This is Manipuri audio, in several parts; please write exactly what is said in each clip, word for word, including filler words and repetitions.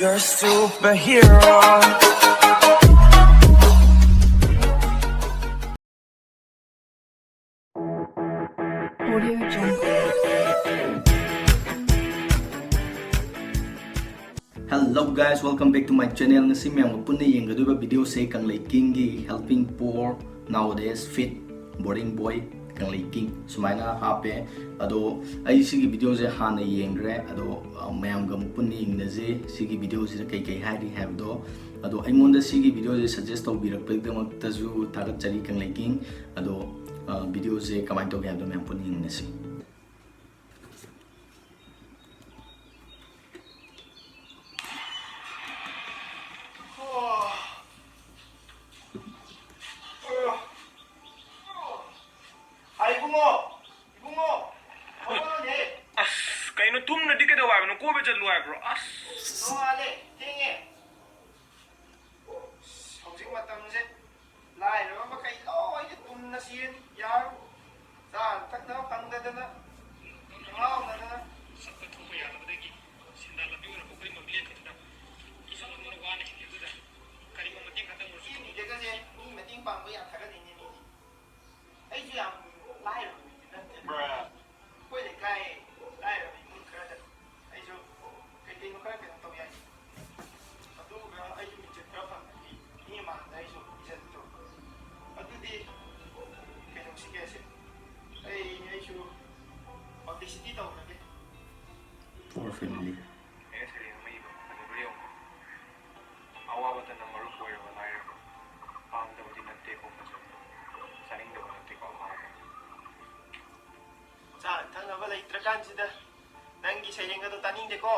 You're a superhero. Audio Jungle. Hello guys, welcome back to my channel. ꯉꯁꯤ ꯃꯌꯥꯝꯒ ꯄꯨꯟꯅ ꯌꯦꯡꯒꯗꯣꯏꯕ video ꯁꯦ ꯀꯪꯂꯩ ꯀꯤꯡꯒꯤ Helping Poor Nowadays Feat Boring Boy Kanglei king ꯁꯨꯃꯥꯏꯅ ꯍꯥꯞꯄꯦ꯫ ꯑꯗꯣ ꯑꯩ ꯁꯤꯒꯤ video ꯁꯦ ꯍꯥꯟꯅ ꯌꯦꯡꯈ꯭ꯔꯦ꯫ ꯑꯗꯣ, ꯑ, ꯃꯌꯥꯝꯒ ꯑꯃꯨꯛ ꯄꯨꯟꯅ ꯌꯦꯡꯃꯤꯟꯅꯁꯤ ꯁꯤꯒꯤ video ꯁꯤꯗ ꯀꯩ ꯀꯩ ꯍꯥꯏꯔꯤ ꯍꯥꯏꯕꯗꯣ꯫ ꯑꯗꯣ ꯑꯩꯉꯣꯟꯗ ꯁꯤꯒꯤ video ꯁꯦ suggest ꯇꯧꯕꯤꯔꯛꯄꯒꯤꯗꯃꯛꯇꯁꯨ ꯊꯥꯒꯠꯆꯔꯤ ꯀꯪꯂꯩ ꯀꯤꯡ꯫ ꯑꯗꯣ, ꯑ, video ꯁꯦ ꯀꯃꯥꯏꯅ ꯇꯧꯒꯦ ꯍꯥꯏꯕꯗꯣ ꯃꯌꯥꯝ ꯄꯨꯟꯅ ꯌꯦꯡꯃꯤꯟꯅꯁꯤ꯫ ꯍꯥꯏ ꯏꯕꯨꯡꯉꯣ, ꯏꯕꯨꯡꯉꯣ, ꯍꯧꯒꯠꯂꯣꯅꯦ꯫ ꯑꯁ, ꯀꯩꯅꯣ ꯇꯨꯝꯅꯗꯤ ꯀꯩꯗꯧ ꯍꯥꯏꯕꯅꯣ? ꯀꯣꯏꯕ ꯆꯠꯂꯨ ꯍꯥꯏꯕ꯭ꯔꯣ? ꯑꯁ꯫ ꯅꯣꯡꯉꯥꯜꯂꯦ, ꯊꯦꯡꯉꯦ꯫ ꯑꯁ, ꯍꯧꯖꯤꯛ ꯃꯇꯝꯁꯦ ꯂꯥꯏꯔꯕ ꯃꯈꯩ ꯂꯣꯏꯅ ꯇꯨꯝꯅ ꯁꯤꯔꯅꯤ꯫ ꯌꯥꯔꯣꯏ꯫ ꯆꯥꯅ ꯊꯛꯅꯕ ꯐꯪꯗꯗꯅ, ꯉꯥꯎꯅꯗꯅ꯫ ꯆꯠꯄ ꯊꯣꯛꯄ ꯌꯥꯗꯕꯗꯒꯤ ꯁꯦꯟꯗꯥꯟ ꯂꯝꯕꯤ ꯑꯣꯏꯔꯛꯄ ꯑꯩꯈꯣꯏ ꯃꯔꯨꯞ ꯂꯦꯟꯕꯗꯨꯗ ꯏꯁꯣꯔ ꯑꯃꯅ ꯋꯥꯅ ꯍꯤꯡꯂꯤꯕꯗꯨꯗ ꯀꯔꯤꯒꯨꯝꯕ ꯃꯇꯦꯡ ꯈꯛꯇꯪ ꯑꯣꯏꯔꯁꯨ ꯆꯦꯟꯕꯤꯗꯒꯁꯦ ꯃꯤ ꯃꯇꯦꯡ ꯄꯥꯡꯕ ꯌꯥꯝ ꯊꯥꯒꯠꯅꯤꯡꯉꯦ ꯃꯤꯗꯤ꯫ ꯑꯩꯁꯨ ꯌꯥꯝ ꯂꯥꯏꯔꯕ ꯃꯤꯗꯤ ꯅꯠꯇꯦ꯫ ꯑꯩꯈꯣꯏ ꯂꯩꯀꯥꯏ ꯂꯥꯏꯔꯕ ꯏꯃꯨꯡ ꯈꯔꯗ ꯑꯩꯁꯨ ꯀꯩ ꯀꯩꯅꯣ ꯈꯔ ꯀꯩꯅꯣ ꯇꯧ ꯌꯥꯏ꯫ ꯑꯗꯨꯒ ꯑꯩꯁꯨ ꯃꯤꯡꯆꯠ ꯈꯔ ꯐꯪꯉꯗꯤ ꯃꯤ ꯃꯥꯡꯗ ꯑꯩꯁꯨ ꯏꯖꯠ ꯇꯧ꯫ ꯑꯗꯨꯗꯤ ꯀꯩꯗꯧꯁꯤꯒꯦꯁꯦ? ꯑꯩ, ꯑꯩꯁꯨ publicity ꯇꯧꯔꯒꯦ꯫ Poor family. ꯍꯦꯛ ꯁꯩꯔꯦꯡ ꯑꯃ ꯏꯕ ꯐꯖꯕ꯭ꯔꯥ ꯌꯦꯡꯉꯨ꯫ ꯑꯋꯥꯕꯇꯅ ꯃꯔꯨꯞ ꯑꯣꯏꯔꯕ ꯂꯥꯏꯔꯕ꯫ ꯄꯥꯝꯗꯕꯗꯤ ꯅꯠꯇꯦꯀꯣ ꯐꯖꯕ꯫ ꯆꯥꯅꯤꯡꯗꯕ ꯅꯠꯇꯦꯀꯣ ꯑꯍꯥꯎꯕ꯫ ꯆꯥꯅ ꯊꯛꯅꯕ ꯂꯩꯇ꯭ꯔꯀꯥꯟꯁꯤꯗ ꯅꯪꯒꯤ ꯁꯩꯔꯦꯡ ꯑꯗꯣ ꯇꯥꯅꯤꯡꯗꯦꯀꯣ꯫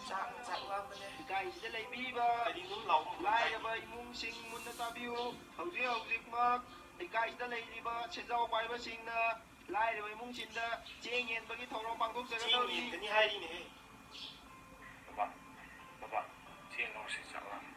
ꯆꯥꯛꯅ ꯆꯥꯛ ꯂꯥꯝꯕꯅꯦ꯫ ꯂꯩꯀꯥꯏꯁꯤꯗ ꯂꯩꯕꯤꯕ ꯀꯔꯤꯅꯨꯝ ꯂꯥꯎꯕ ꯂꯥꯏꯔꯕ ꯏꯃꯨꯡꯁꯤꯡ ꯃꯨꯟꯅ ꯇꯥꯕꯤꯌꯨ꯫ ꯍꯧꯖꯤꯛ ꯍꯧꯖꯤꯛꯃꯛ ꯂꯩꯀꯥꯏꯁꯤꯗ ꯂꯩꯔꯤꯕ ꯁꯦꯟꯖꯥꯎ ꯄꯥꯏꯕꯁꯤꯡꯅ ꯂꯥꯏꯔꯕ ꯏꯃꯨꯡꯁꯤꯡꯗ ꯆꯦꯡ ꯌꯦꯟꯕꯒꯤ ꯊꯧꯔꯝ ꯄꯥꯡꯊꯣꯛꯆꯒꯗꯧꯔꯤ꯫ ꯆꯦꯡ ꯌꯦꯟꯒꯅꯤ ꯍꯥꯏꯔꯤꯅꯦꯍꯦ꯫ ꯕꯕꯥ, ꯕꯕꯥ, ꯆꯦꯡ ꯂꯧꯔꯁꯤ, ꯆꯥꯛ ꯂꯥꯝꯃꯦ꯫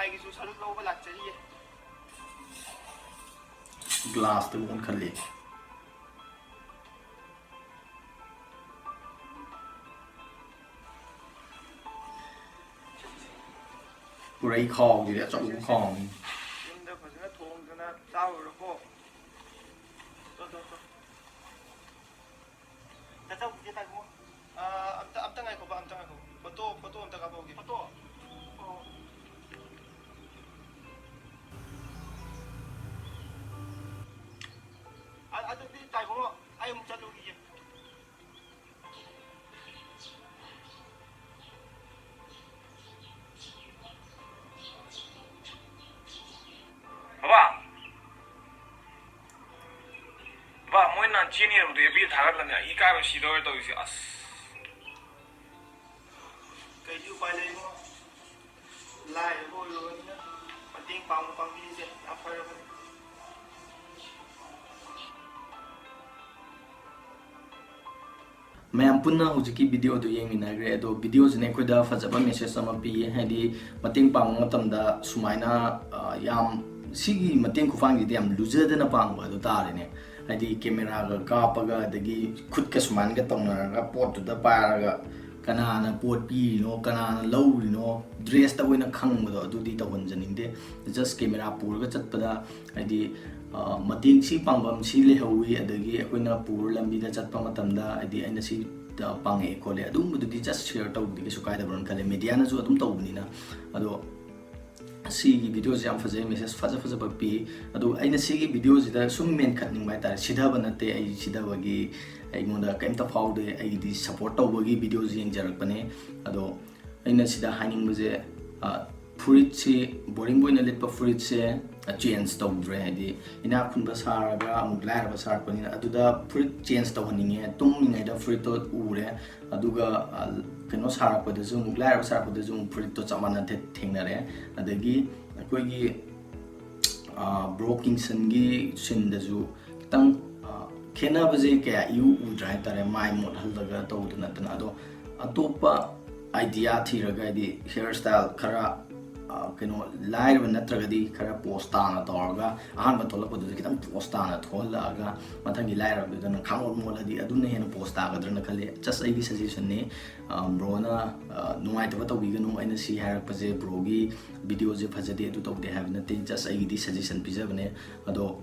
ꯑꯩꯒꯤꯁꯨ ꯁꯔꯨꯛ ꯂꯧꯕ ꯂꯥꯛꯆꯔꯤꯌꯦ꯫ ꯒ꯭ꯂꯥꯁꯇ ꯑꯣꯟꯈꯠꯂꯦ꯫ ꯄꯨꯔꯩ ꯈꯥꯎꯁꯤꯗꯤ ꯑꯆꯧꯕ ꯈꯥꯎꯅꯤ꯫ ꯌꯨꯝꯗ ꯐꯖꯅ ꯊꯣꯡꯗꯅ ꯆꯥꯔꯨꯔꯣꯀꯣ꯫ ꯆꯣ, ꯆꯣ, ꯆꯣ꯫ ꯆꯥꯛ ꯆꯥꯎꯈꯤꯒꯦ ꯇꯥꯏꯕꯨꯡꯉꯣ꯫ ꯑꯥ, ꯑꯝꯇ, ꯑꯝꯇ ꯉꯥꯏꯈꯣꯕ, ꯑꯝꯇ ꯉꯥꯏꯈꯣ꯫ ꯐꯣꯇꯣ, ꯐꯣꯇꯣ ꯑꯝꯇ ꯀꯥꯞꯍꯧꯒꯦ꯫ ꯐꯣꯇꯣ? ꯑꯣ꯫ ꯑ-, ꯑꯗꯨꯗꯤ ꯇꯥꯏꯕꯨꯡꯉꯣ, ꯑꯩ ꯑꯃꯨꯛ ꯆꯠꯂꯨꯈꯤꯒꯦ꯫ ꯕꯕꯥ! ꯕꯕꯥ, ꯃꯣꯏ ꯅꯍꯥꯟ ꯆꯦꯅꯤ ꯍꯥꯏꯕꯗꯣ ꯑꯦꯐ ꯕꯤꯗ ꯊꯥꯒꯠꯂꯝꯃꯦ꯫ ꯑꯩ ꯏꯀꯥꯏꯕꯅ ꯁꯤꯗꯧꯔꯦ ꯇꯧꯔꯤꯁꯦ, ꯑꯁ꯫ ꯀꯩꯗꯤ ꯎꯄꯥꯏ ꯂꯩ ꯏꯕꯨꯡꯉꯣ? ꯂꯥꯏꯔꯕ ꯑꯣꯏꯔꯨꯕꯅꯤꯅ ꯃꯇꯦꯡ ꯄꯥꯡꯕ ꯄꯥꯡꯕꯤꯔꯤꯁꯦ ꯌꯥꯝ ꯐꯔꯕꯅꯤ꯫ ꯃꯌꯥꯝ ꯄꯨꯟꯅ ꯍꯧꯖꯤꯛꯀꯤ video ꯗꯨ ꯌꯦꯡꯃꯤꯟꯅꯈ꯭ꯔꯦ꯫ ꯑꯗꯣ video ꯁꯤꯅ ꯑꯩꯈꯣꯏꯗ ꯐꯖꯕ message ꯑꯃ ꯄꯤ, ꯍꯥꯏꯗꯤ ꯃꯇꯦꯡ ꯄꯥꯡꯕ ꯃꯇꯝꯗ ꯁꯨꯃꯥꯏꯅ, ꯑ, ꯌꯥꯝ, ꯁꯤꯒꯤ ꯃꯇꯦꯡ ꯈꯨꯐꯥꯡꯁꯤꯗꯤ ꯌꯥꯝ ꯂꯨꯖꯗꯅ ꯄꯥꯡꯕ ꯑꯗꯨ ꯇꯥꯔꯦꯅꯦ꯫ ꯍꯥꯏꯗꯤ camera ꯒ ꯀꯥꯞꯄꯒ, ꯑꯗꯒꯤ ꯈꯨꯠꯀ ꯁꯨꯃꯥꯏꯅꯒ ꯇꯧꯅꯔꯒ ꯄꯣꯠꯇꯨꯗ ꯄꯥꯏꯔꯒ ꯀꯅꯥꯅ ꯄꯣꯠ ꯄꯤꯔꯤꯅꯣ, ꯀꯅꯥꯅ ꯂꯧꯔꯤꯅꯣ, dress ꯇ ꯑꯣꯏꯅ ꯈꯪꯕꯗꯣ ꯑꯗꯨꯗꯤ ꯇꯧꯍꯟꯖꯅꯤꯡꯗꯦ꯫ Just camera ꯄꯨꯔꯒ ꯆꯠꯄꯗ ꯍꯥꯏꯗꯤ, ꯑ, ꯃꯇꯦꯡ ꯁꯤ ꯄꯥꯡꯐꯝ ꯁꯤ ꯂꯩꯍꯧꯋꯤ, ꯑꯗꯒꯤ ꯑꯩꯈꯣꯏꯅ ꯄꯨꯔ ꯂꯝꯕꯤꯗ ꯆꯠꯄ ꯃꯇꯝꯗ ꯍꯥꯏꯗꯤ ꯑꯩꯅ ꯁꯤ, ꯑ, ꯄꯥꯡꯉꯛꯑꯦ ꯈꯣꯠꯂꯦ, ꯑꯗꯨꯒꯨꯝꯕꯗꯨꯗꯤ just share ꯇꯧꯕꯗꯤ ꯀꯩꯁꯨ ꯀꯥꯏꯗꯕ꯭ꯔꯅ ꯈꯜꯂꯦ, media ꯅꯁꯨ ꯑꯗꯨꯝ ꯇꯧꯕꯅꯤꯅ꯫ ꯑꯗꯣ ꯁꯤꯒꯤ video ꯁꯦ ꯌꯥꯝ ꯐꯖꯩ, message ꯐꯖ ꯐꯖꯕ ꯄꯤ꯫ ꯑꯗꯣ ꯑꯩꯅ ꯁꯤꯒꯤ video ꯁꯤꯗ ꯁꯨꯝ ꯃꯦꯟꯈꯠꯅꯤꯡꯕ ꯍꯥꯏꯇꯥꯔꯦ, ꯁꯤꯊꯕ ꯅꯠꯇꯦ, ꯑꯩ ꯁꯤꯊꯕꯒꯤ ꯑꯩꯉꯣꯟꯗ ꯀꯩꯝꯇ ꯐꯥꯎꯗꯦ, ꯑꯩꯒꯤꯗꯤ support ꯇꯧꯕꯒꯤ video ꯁꯤ ꯌꯦꯡꯖꯔꯛꯄꯅꯦ꯫ ꯑꯗꯣ ꯑꯩꯅ ꯁꯤꯗ ꯍꯥꯏꯅꯤꯡꯕꯁꯦ, ꯑ, ꯐꯨꯔꯤꯠꯁꯤ, ꯕꯣꯔꯤꯡ ꯑꯣꯏꯅ ꯂꯤꯠꯄ ꯐꯨꯔꯤꯠꯁꯦ, ꯑ, change ꯇꯧꯗ꯭ꯔꯦ꯫ ꯍꯥꯏꯗꯤ ꯏꯅꯥꯛ ꯈꯨꯟꯕ ꯁꯥꯔꯒ ꯑꯃꯨꯛ ꯂꯥꯏꯔꯕ ꯁꯥꯔꯛꯄꯅꯤꯅ ꯑꯗꯨꯗ ꯐꯨꯔꯤꯠ change ꯇꯧꯍꯟꯅꯤꯡꯉꯦ꯫ ꯇꯨꯝꯃꯤꯉꯩꯗ ꯐꯨꯔꯤꯠꯇꯣ ꯎꯔꯦ, ꯑꯗꯨꯒ, ꯑ, ꯀꯩꯅꯣ ꯁꯥꯔꯛꯄꯗꯁꯨ ꯑꯃꯨꯛ, ꯂꯥꯏꯔꯕ ꯁꯥꯔꯛꯄꯗꯁꯨ ꯑꯃꯨꯛ ꯐꯨꯔꯤꯠꯇꯣ ꯆꯞ ꯃꯥꯟꯅ ꯊꯦ-, ꯊꯦꯡꯅꯔꯦ꯫ ꯑꯗꯒꯤ ꯑꯩꯈꯣꯏꯒꯤ, ꯑ, Bro Kingston ꯒꯤ scene ꯗꯁꯨ ꯈꯤꯇꯪ, ꯑ, ꯈꯦꯠꯅꯕꯁꯦ ꯀꯌꯥ ꯏꯎ ꯎꯗ꯭ꯔꯦ ꯍꯥꯏꯇꯥꯔꯦ, ꯃꯥꯏ ꯃꯣꯠꯍꯜꯂꯒ ꯇꯧꯕꯗ ꯅꯠꯇꯅ꯫ ꯑꯗꯣ ꯑꯇꯣꯞꯄ idea ꯊꯤꯔꯒ, ꯍꯥꯏꯗꯤ hair style ꯈꯔ ꯀꯩꯅꯣ, ꯂꯥꯏꯔꯕ ꯅꯠꯇ꯭ꯔꯒꯗꯤ ꯈꯔ ꯄꯣꯁ ꯇꯥꯅ ꯇꯧꯔꯒ, ꯑꯍꯥꯟꯕ ꯊꯣꯛꯂꯛꯄꯗꯨꯗ ꯈꯤꯇꯪ ꯄꯣꯁ ꯇꯥꯅ ꯊꯣꯛꯍꯜꯂꯛꯑꯒ, ꯃꯊꯪꯒꯤ ꯂꯥꯏꯔꯕꯗꯨꯗꯅ ꯈꯥꯡꯃꯣꯠ ꯃꯣꯠꯂꯗꯤ ꯑꯗꯨꯅ ꯍꯦꯟꯅ ꯄꯣꯁ ꯇꯥꯒꯗ꯭ꯔꯅ ꯈꯜꯂꯦ꯫ Just ꯑꯩꯒꯤ ꯁꯖꯦꯁꯟꯅꯤ꯫ ꯕ꯭ꯔꯣꯅ ꯅꯨꯡꯉꯥꯏꯇꯕ ꯇꯧꯕꯤꯒꯅꯨ꯫ ꯑꯩꯅ ꯁꯤ ꯍꯥꯏꯔꯛꯄꯁꯦ ꯕ꯭ꯔꯣꯒꯤ ꯚꯤꯗꯤꯑꯣꯁꯦ ꯐꯖꯗꯦ, ꯑꯗꯨ ꯇꯧꯗꯦ ꯍꯥꯏꯕ ꯅꯠꯇꯦ꯫ Just ꯑꯩꯒꯤꯗꯤ ꯁꯖꯦꯁꯟ ꯄꯤꯖꯕꯅꯦ꯫ ꯑꯗꯣ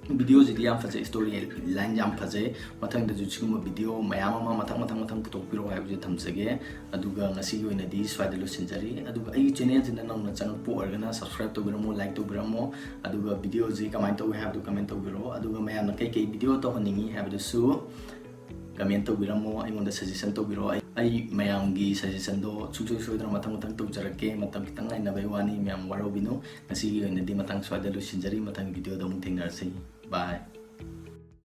ꯚꯤꯗꯤꯑꯣꯁꯤꯗꯤ ꯌꯥꯝ ꯐꯖꯩ, ꯁ꯭ꯇꯣꯔꯤ ꯂꯥꯏꯟ ꯌꯥꯝ ꯐꯖꯩ꯫ ꯃꯊꯪꯗꯁꯨ ꯁꯤꯒꯨꯝꯕ ꯚꯤꯗꯤꯑꯣ ꯃꯌꯥꯝ ꯑꯃ ꯃꯊꯪ ꯃꯊꯪ ꯃꯊꯪ ꯄꯨꯊꯣꯛꯄꯤꯔꯛꯑꯣ ꯍꯥꯏꯕꯁꯦ ꯊꯝꯖꯒꯦ꯫ ꯑꯗꯨꯒ ꯉꯁꯤꯒꯤ ꯑꯣꯏꯅꯗꯤ ꯁ꯭ꯋꯥꯏꯗ ꯂꯣꯏꯁꯤꯟꯖꯔꯤ꯫ ꯑꯗꯨꯒ ꯑꯩꯒꯤ ꯆꯦꯅꯦꯜꯁꯤꯗ ꯅꯧꯅ ꯆꯪꯉꯛꯄ ꯑꯣꯏꯔꯒꯅ ꯁꯕꯁꯀ꯭ꯔꯥꯏꯕ ꯇꯧꯕꯤꯔꯝꯃꯣ, ꯂꯥꯏꯛ ꯇꯧꯕꯤꯔꯝꯃꯣ꯫ ꯑꯗꯨꯒ ꯚꯤꯗꯤꯑꯣꯁꯤ ꯀꯃꯥꯏꯅ ꯇꯧꯏ ꯍꯥꯏꯕꯗꯨ ꯀꯃꯦꯟ ꯇꯧꯕꯤꯔꯛꯑꯣ꯫ ꯑꯗꯨꯒ ꯃꯌꯥꯝꯅ ꯀꯩꯀꯩ ꯚꯤꯗꯤꯑꯣ ꯇꯧꯍꯟꯅꯤꯡꯉꯤ ꯍꯥꯏꯕꯗꯨꯁꯨ ꯀꯃꯦꯟ ꯇꯧꯕꯤꯔꯝꯃꯣ, ꯑꯩꯉꯣꯟꯗ ꯁꯖꯦꯁꯟ ꯇꯧꯕꯤꯔꯛꯑꯣ꯫ ꯑꯩ, ꯑꯩ ꯃꯌꯥꯝꯒꯤ ꯁꯖꯦꯁꯟꯗꯣ ꯁꯨꯡꯁꯣꯏ ꯁꯣꯏꯗꯅ ꯃꯊꯪ ꯃꯊꯪ ꯇꯧꯖꯔꯛꯀꯦ꯫ ꯃꯇꯝ ꯈꯤꯇꯪ ꯉꯥꯏꯅꯕꯩ ꯋꯥꯅꯤ, ꯃꯌꯥꯝ ꯋꯥꯔꯧꯕꯤꯅꯨ꯫ ꯉꯁꯤꯒꯤ ꯑꯣꯏꯅꯗꯤ ꯃꯇꯥꯡ ꯁ꯭ꯋꯥꯏꯗ ꯂꯣꯏꯁꯤꯟꯖꯔꯤ꯫ ꯃꯊꯪ ꯚꯤꯗꯤꯑꯣꯗ ꯑꯃꯨꯛ ꯊꯦꯡꯅꯔꯁꯤ꯫ ꯕꯥꯏ꯫